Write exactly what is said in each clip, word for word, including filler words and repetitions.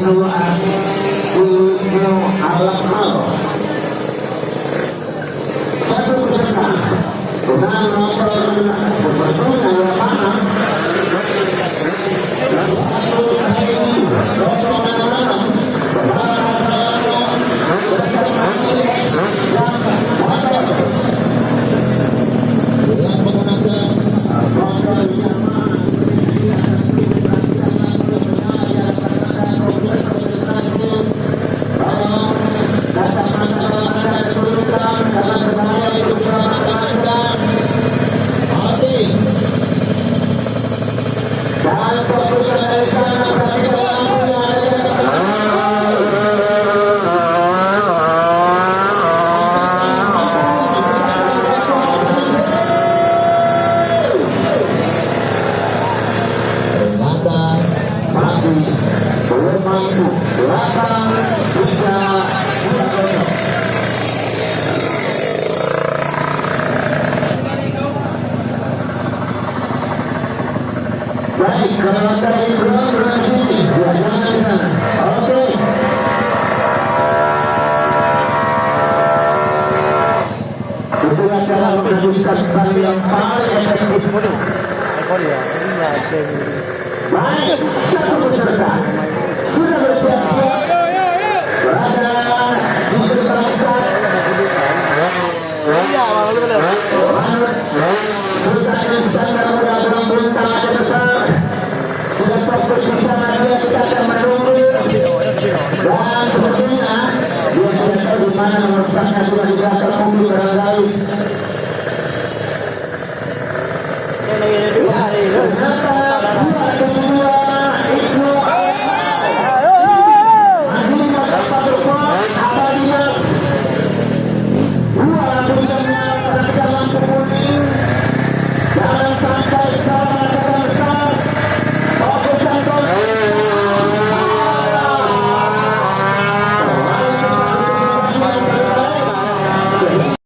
Ibnu Al-Mal. Satu peserta. Dengan nomor sepertinya yang mana? Ternyata masih belum mampu. Delapan tiga. Baik, kalau ada yang belum, belum sini. Ya, jangan di sana. Oke. Itulah cara menghabiskan tali yang paling efektif. Baik, satu peserta sudah bersiap-siap berada di gerbang besar. Sudah di sana, sudah berada di gerbang besar. Sudah fokus di sana, dia kita akan menunggu. Dan sepertinya dia tidak tahu di mana merusak, sudah di belakang mobil barangkali. Ternyata dua kedua itu Dua lapisannya, perhatikan lampu kuning. Jangan sampai salah kata besar. Fokuskan kau.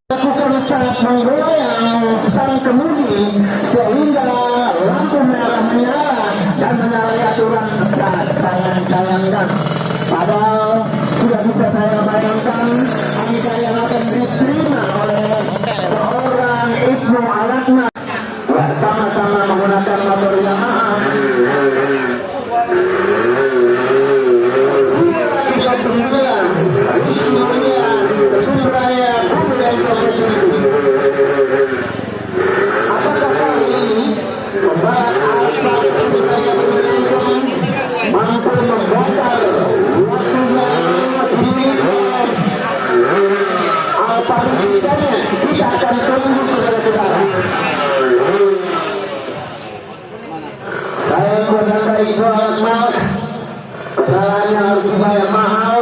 Lakukan cara penggoyang sang kemudi sehingga lampu merah menyala dan menyalahi aturan saat sayang-sayangkan. Padahal sudah bisa saya bayangkan angka yang akan diterima oleh seorang Ibnu Alakna. Bersama-sama menggunakan motor Yamaha. Apakah kali ini pembalap asal Indonesia mampu membongkar waktunya di Alpha Indonesia? Kita akan tunggu, saudara-saudara. Saya buat anda itu amat mahal. Kesalahannya harus dibayar mahal.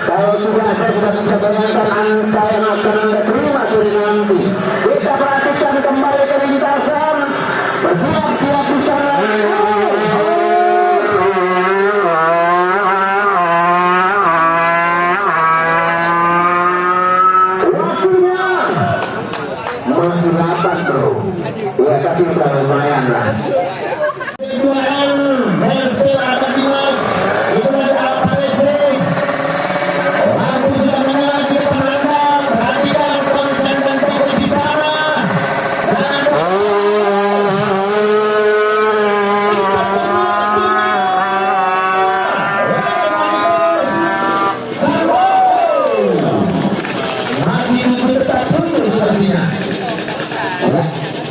Kalau sudah, saya sudah bisa bayangkan angka yang akan anda terima sore nanti. Kita perhatikan kembali ke lintasan. Bersiap-siap di sana. Waktunya. Masih delapan, bro. Ya, tapi udah lumayan lah. Itu ada apa sih? Lampu sudah menyala di depan anda. Perhatikan konsen dan fokus di sana. Jangan Masih tetap tunggu sepertinya. Ya.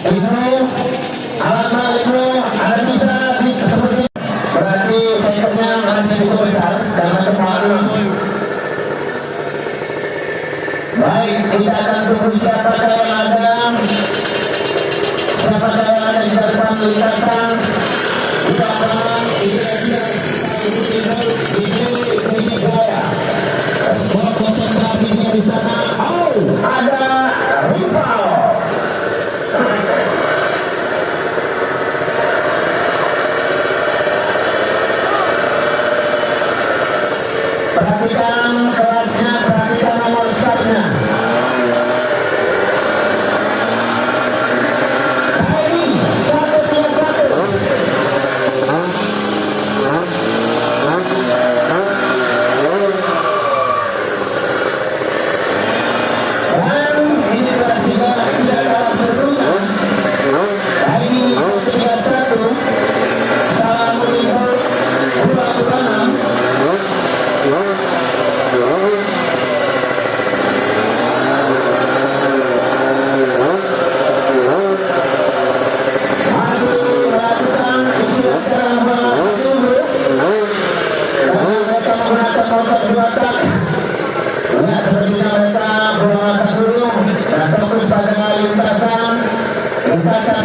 Ibnu, alamat Ibnu, ada bisa di-, seperti, berarti secondnya masih cukup besar karena tempat. Baik, kita akan tunggu siapakah yang ada. Siapakah yang ada di depan lintasan? Di depan, di depan, di depan, di depan. Konsentrasinya di sana. Oh, ada rival. Perhatikan kelasnya, perhatikan nomor startnya. Hari satu tiga satu. Dua tak. Ya, seperti mereka, dua satu. Dan fokus pada lintasan. Lintasan